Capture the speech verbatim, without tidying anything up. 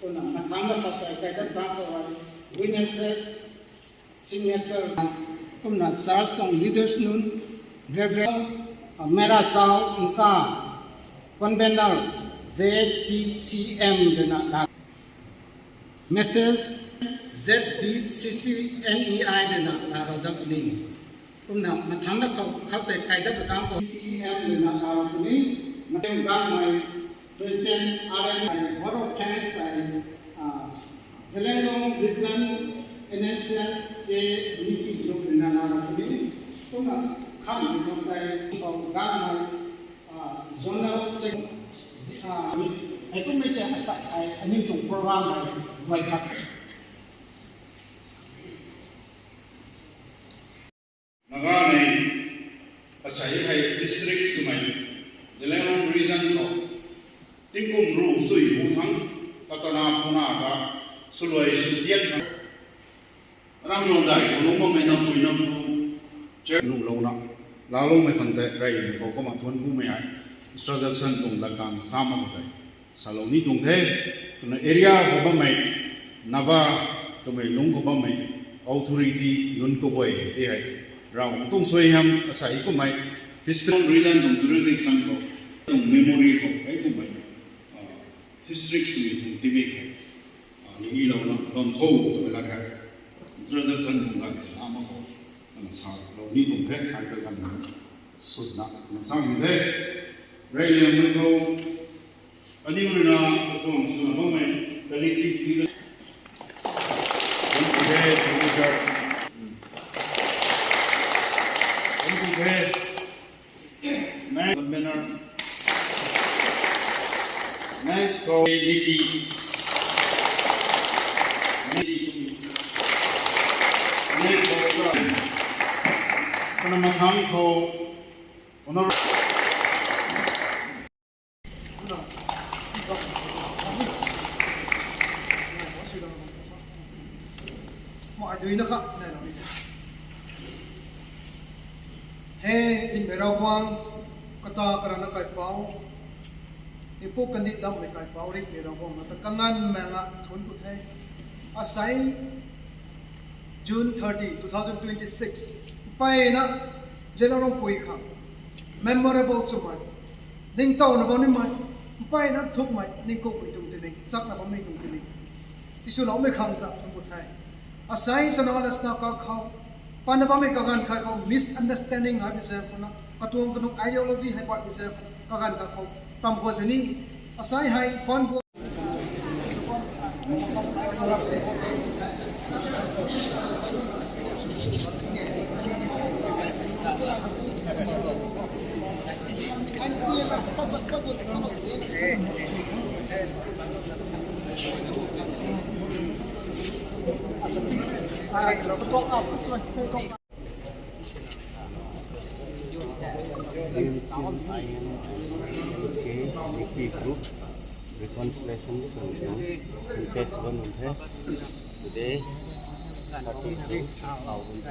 Kumna mathangc da khat tei kaidap tang khou hei witnesses signature. Kumna church tuang leaders nunc, Reverend, uh, Mera Chao Inka, convener Z T C M ruina la, message Z B C C N E I ruina la rau dat puni. Kumna mathangc da khou, khou tei kaidap tang khou C M ruina la rau puni. Mathangc da mei President R N I, vote of thanks tei, ah, Zeliangrong Region N N C N K Committee group ruina la rau puni. Kumna kham group tei khou da mei, ah, zonal sec-, ah, hei kummei tei asai hei aniu tuang program hei guay khat. Naga nei asei hei district swmei Zeliangrong region khou tingkum ru sui hu thang kachana puna ta swluai sw tian thang ram lou dai khou lungc bammei nampui nampu chair nuh louna laalungmei khang tei rey khou kumna thuanc kumei hei introduction tuang latkaeng sa mak khou tei salou ni tuang the. Kumna area khou bammei, Naga twmei lungc khou bammei authority nunc kaguay tei hei Ravguangc tuang suaihiam asei kummei history, region tuang jurisdiction khou tuang memory khou hei kummei, ah, history sw tuang timik hei, ah, ni louna bam khou twmei lat hei introduction tuang ganv tei la mak khou kumna salou ni tuang the. Hei ka ganv sutna kumna sa ni the. Reyliangmei khou aniu ruina kakhwang swna bammei collective leader. Thank you, thank you, sir. Thank you, sir. Next, convener. Next, khou Nikki. Nikki. Next, khou Ram. Kumna mathangc khou Honour. He, Ringhmei Ravguangc, kata karana kaipouc, Pu kandih dammei kaipouc Ringhmei Ravguangc, nata kanganv manga thuanc ku the. Asei June thirty, two thousand twenty-six, mpeyna Zeliangrong pui khang memorable swmei, ningtowna bam nimei, mpeyna thukmei, ningkukmei tuang timik, chakna bammei tuang timik tiswloumei khang ta thuanc ku the. Asei chana lasna kakhou panna bammei kaganv khat khou misunderstanding hei bi zaeng khou na, katuang kanu ideology hei pat bi zaeng khou kaganv khat khou tam khou sini, asei hei pan gu Reconciliation sw princess one the. Today, thirty-three thousand.